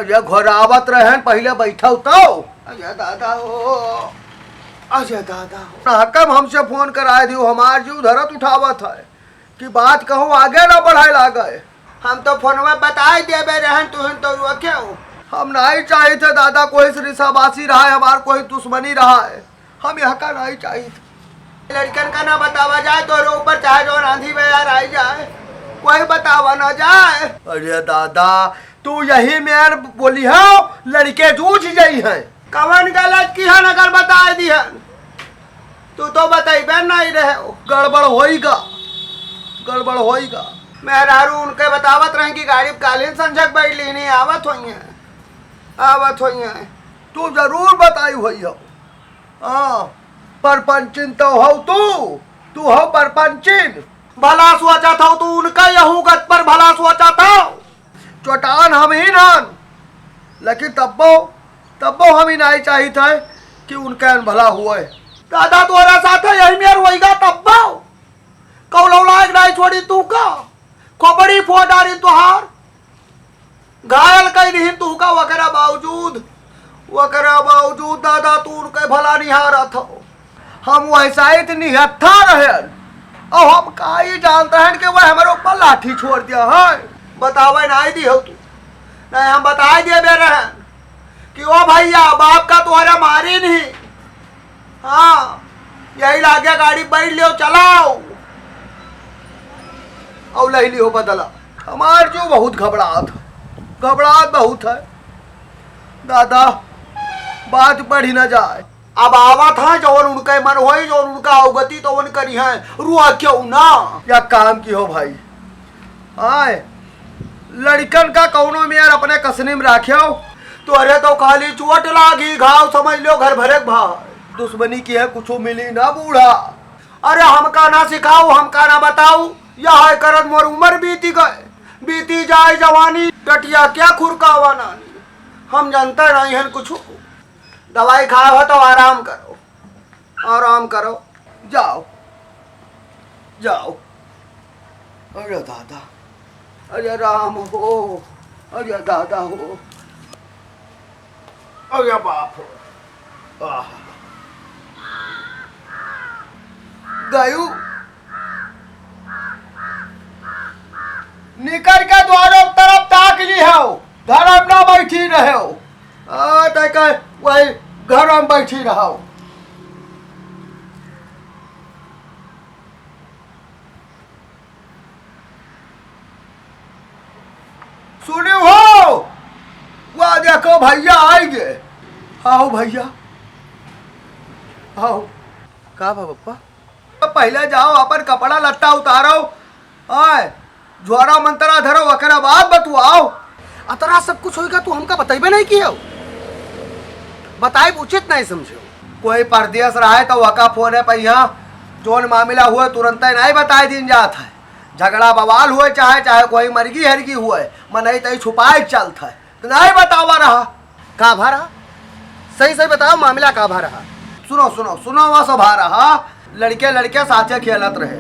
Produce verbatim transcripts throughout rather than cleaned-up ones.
ये घोरावत रहन, पहिले बैठो तो। अरे दादा हो, अरे दादा हो। ना कम हमसे फोन कराए दियो, हमार जीव धरत उठावत है कि बात कहूँ आगे ना बढ़ाए लागे। हम तो फोनवा बताए देबे रहन, तुहन तो रोके हो। हम नहीं चाहित है दादा, कोई से रिसाबासी रहा है, हमार कोई दुश्मनी रहा है, हम यहाँ का नहीं चाहित। लड़कन का ना बतावा जाए, तोरे ऊपर चाहे जौन आंधी बयार आई जाए, कोई बतावा ना जाए। अरे दादा, तू यही मेर बोली हो, लड़के जूझ जाई हैं। कवन गलत किहन अगर बताए दिहन? तू तो बतइबे नहीं रहे हो। गड़बड़ होइगा, गड़बड़ होइगा। मेहरारू उनके बतावत रहे कि गाड़ी कालीन संझक बैठ ली नहीं, आवत होई है, आवत होई है। तू जरूर बताई होई हो। हाँ, परपंचिन तो हो तू, तू हो परपंचिन। भला सोचत हो तू उनका यहू गत पर भला सोचत हो। चोटान हम ही नान, लेकिन तब्बो, तब्बो हम ही नहीं चाहित है कि उनके अनभला हुए। दादा तोरा साथ यही मेर होइगा तब्बो। कौनो लायक नहीं छोड़ी तू का, खोपड़ी फोड़ डारी तुहार, घायल कई दिहिन तू का। वकरा बावजूद, वकरा बावजूद दादा तू उनके भला निहारत हो। हम वैसा ही त निहत्था रहन, और हम का ही जानत रहन कि वह हमारे ऊपर लाठी छोड़ दिया है। बतावे नहीं दी हो तू, नहीं हम बताए देबे रहन कि ओ भैया बाप का तोहरा मारी नहीं। हाँ, यही लागे गाड़ी बैठ लियो, चलाओ। और लही लियो बदला। हमार जो बहुत घबरात है, घबरात बहुत है। दादा, बात बढ़ी ना जाए। अब आवत है, जौन उनके मन होई, जौन उनका अवगति तो उन करी है, रुआ क्यों ना। या काम की हो भाई, आए, लड़कन का कौनो में यार अपने कसनी में राख्यो। तोरे तो खाली चोट लागी, घाव समझ लो घर भरे के भाई। दुश्मनी की है, कुछो मिली ना बूढ़ा। अरे हमका ना सिखाओ, हमका ना बताओ, यह है करत मोर उम्र बीती गए, बीती जाए जवानी, टटिया क्या खुरकावा नानी। हम जानते नहीं हैं कुछ। दवाई खाओ तो आराम करो, आराम करो, जाओ, जाओ। अरे दादा, अरे राम हो, अरे दादा हो, अरे बाप हो। आह। गयू, निकल के द्वारों तरफ ताक ली हो, घर में ना बैठी रहे हो। आ, तय कह, वही घर में बैठी रहो। सुनियो हो, वह देखो भैया आइगे। आओ भैया, आओ। का बा पप्पा? पहिले जाओ, अपन कपड़ा लत्ता उतारो, आय, झोरा मंतरा धरो, ओकरे बाद बतुआओ। अतरा सब कुछ होइगा, तू हमका बतइबे नहीं कियो। बताइब उचित नहीं समझो। कोई परदेस रहे तो वका फोने पे यहाँ जौन मामिला हुए तुरंते नहीं बताए दिन जात है। झगड़ा बवाल हुए चाहे, चाहे कोई मरगी हरगी हुए, मनई तई छुपाए के चलत है। तो नहीं बतावा रहा। का भा रहा? सही सही बताओ, मामला का भा रहा? सुनो, सुनो, सुनो, वह सभा रहा, लड़के लड़के साथे खेलत रहे,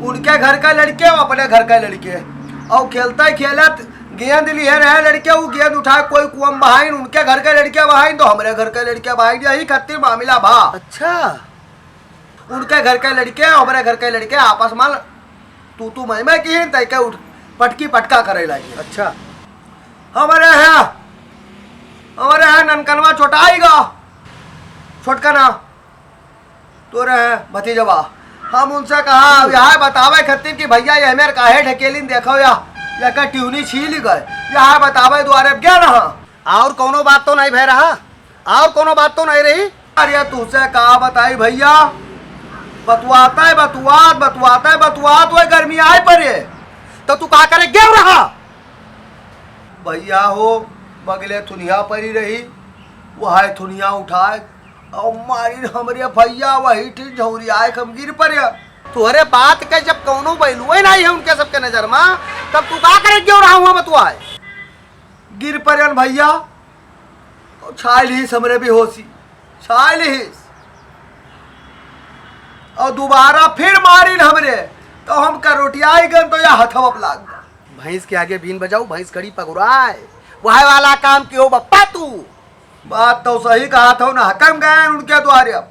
उनके घर के लड़के और अपने घर के लड़के, और खेलते खेलत गेंद लिए रहे लड़के, वो गेंद उठाए कोई कुआ में बहाइन, उनके घर के लड़के बहाइन तो हमरे घर के लड़के बहाइन, यही खातिर मामला भा। अच्छा। उनके घर के लड़के, हमरे घर के लड़के आपस में तू तू मैं मैं किहिन, तय के उठ पटकी पटका करे लागिन। अच्छा। हमरे है, हमरे है ननकनवा चोटाई गा, छोटकना, तोरे है भतीजवा। हम उनसे कहा, अब यहाँ बतावे खातिर कि भैया ये हमें काहे ढकेलिन, देखो या, या का ट्यूनी छील गए, यहाँ बतावे द्वारे अब गया ना। और कोनो बात तो नहीं भय रहा? और कोनो बात तो नहीं रही? अरे तुझसे का बताई भैया, बतुआता है बतुआत, बतुआता है बतुआत, वह गर्मी आए पड़े। तो तू का करे गेव रहा? भैया हो, बगले थुनिया परी रही, वह थुनिया उठाए और मारी हमरे भैया, वही ठीक झौरी आए हम गिर पड़े। तोहरे बात के जब कौनो value नहीं है उनके सबके नजर में, तब तू का करे गेव रहा हुआ बतुआए? गिर पड़न भैया, और छाय लिहिस हमरे बेहोशी, छाय लिहिस। और दोबारा फिर मारिन हमरे, तो हम करोटियाई गन तो या हथवा पे लाग गए। भैंस के आगे बीन बजाओ, भैंस खड़ी पगुराए। वह वाला काम किहो बप्पा तू। बात तो सही कहत हो, ना हकम गए उनके द्वारे, अब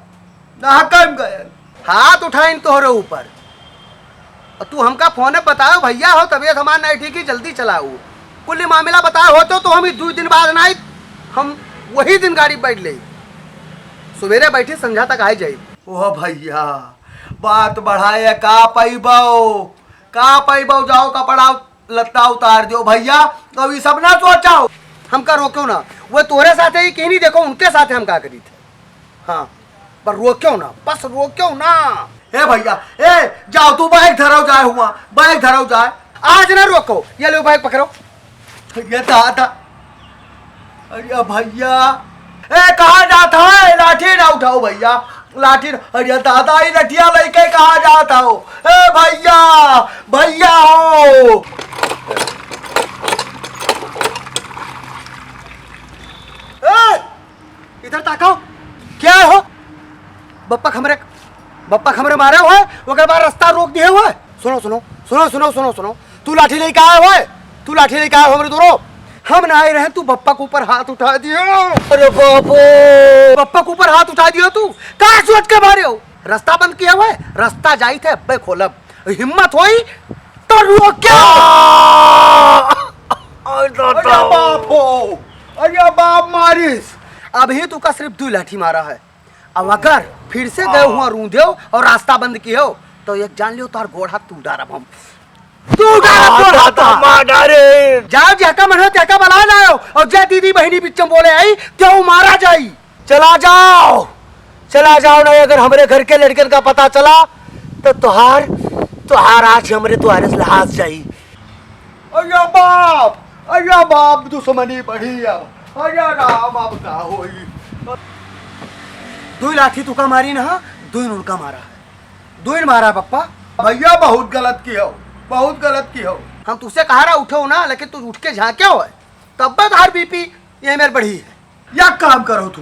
ना हकम गए। हाथ उठाइन तोहरे ऊपर। और तू हमका फोने बताओ, भइया हो, तबियत हमार नाहीं ठीक ही, जल्दी चलाओ। कुल मामला बताओ होतो तो हम ई दुइ दिन बाद ना आइत, हम वही दिन गाड़ी बैठ लेइत। सुबेरे बैठी, संझा तक आइ जाइत। ओह भइया, बात बढ़ाए का पइबो, का पइबो, जाओ कपड़ा लत्ता उतार दियो भइया, अब ई सब ना सोचो। हमका रोक्यो ना, वो तोरे साथे ही कहनी, देखो उनके साथे हम का करीत है। हाँ, पर रोक्यो ना, बस रोक्यो ना। ए भइया, ए, जाओ तू बैग धरो जाए हुआ, बैग धरो जाए। आज ना रोको, ये लो बैग पकड़ो। ये दादा, अरे भइया, ए, कहाँ जात है? लाठी ना उठाओ भइया, लाठी ना। अरे दादा, ई लठिया लइके कहाँ जात हो? ए भइया, भइया हो। ए, इधर ताकाओ, क्या हो? बप्पा क हमरे, बप्पा क हमरे मारे हुए, ओकर बाद रस्ता रोक दिए हुए। सुनो, सुनो, सुनो, सुनो, सुनो, सुनो। तू लाठी लेके आए हुए, तू लाठी लेके आए हो हमरे दोनों। हम ना आए रहे, तू बप्पा के ऊपर हाथ उठा दियो। अरे बापो। बप्पा के ऊपर हाथ उठा दियो तू। का सोच के मारे हो? रस्ता बंद किया हुआ है, रस्ता जाइत है, अब्बे खोलब। हिम्मत होई तो रोक क्या? आ! अरे दादा। अरे बाप हो, अरे बाप मारिस। अभी तू का सिर्फ दो लाठी मारा है। अब अगर फिर से गए हुआ रूंधे हो और रास्ता बंद किए हो, तो एक जान लियो, तार गोड़ हाथ तू डारब हम। तू डारब आ, गोड़ हाथ। दादा, मार डारे। जाओ, जेका मन हो, तेका बला लाओ, और जे दीदी बहिनी बिच्चम बोले आई, तेऊ मारा जाई। चला जाओ, चला जाओ, नहीं अगर हमरे घर के लड़कन का पता चला, तो तोहार, तोहार आज हमरे द्वारे से लहास जाई। अरे बाप, अरे बाप, दुश्मनी बढ़ी अब। अरे राम, अब का होई? दुई लाठी तुका मारी ना, दुई उनका मारा है। दुई मारा बप्पा। भइया, बहुत गलत किहो, बहुत गलत किहो। हम तुसे कहा रहा उठो ना, लेकिन तू उठ के झांक्यो है, तब तोहार बीपी ये मेर बढ़ी है। या काम करो तू,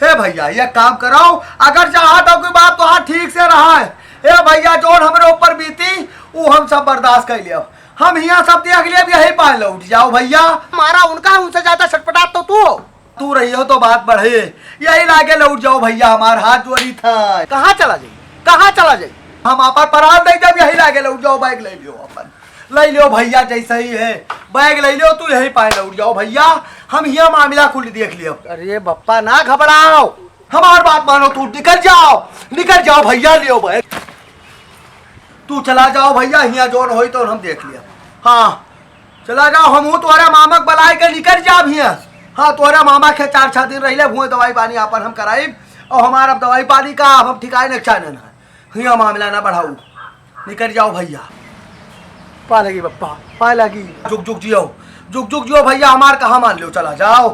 हे भइया, या काम करो, अगर चाहत हो कि बाप तोहार ठीक से रहा है, हे भइया, जोन हमरे ऊपर बीती, उ हम सब बर्दाश्त कर लियो। हम हियाँ सब देख लियो, यही पाए लौट जाओ भइया। मारा उनका, उनसे ज्यादा छटपटात तो तू हो। तू रहियो तो बात बढ़े, यही लागे लौट जाओ भइया, हमार हाथ जोड़ी था। कहाँ चला जाई, कहाँ चला जाई? हम आपन प्राण दे देब, यही लागे लौट जाओ, बैग ले लियो अपन। ले लियो भइया, जैसे ही है, बैग ले लियो, तू यही पाए लौट जाओ भइया, हम हियाँ मामला कुल देख लियो। अरे बप्पा, ना घबराओ। हमार बात मानो, तू निकल जाओ, निकल जाओ भइया, लियो बैग। तू चला जाओ भइया, हियाँ जोन होई तो हम देख लियो। हाँ, चला जाओ, हमहू तोहरे मामा के बलाए के निकल जाब हियाँ। हाँ, तोहरे मामा के चार छह दिन रहिले, हुए दवाई पानी आपन हम कराइब, और हमार अब दवाई पानी का अब हम ठिकाए नहीं चाहने ना। हियाँ मामला ना बढ़ाऊ, निकल जाओ भइया। पाए लगी बप्पा, पाए लगी। जुग जुग जियो, जुग जुग जियो भइया, हमार कहा मान लियो, चला जाओ।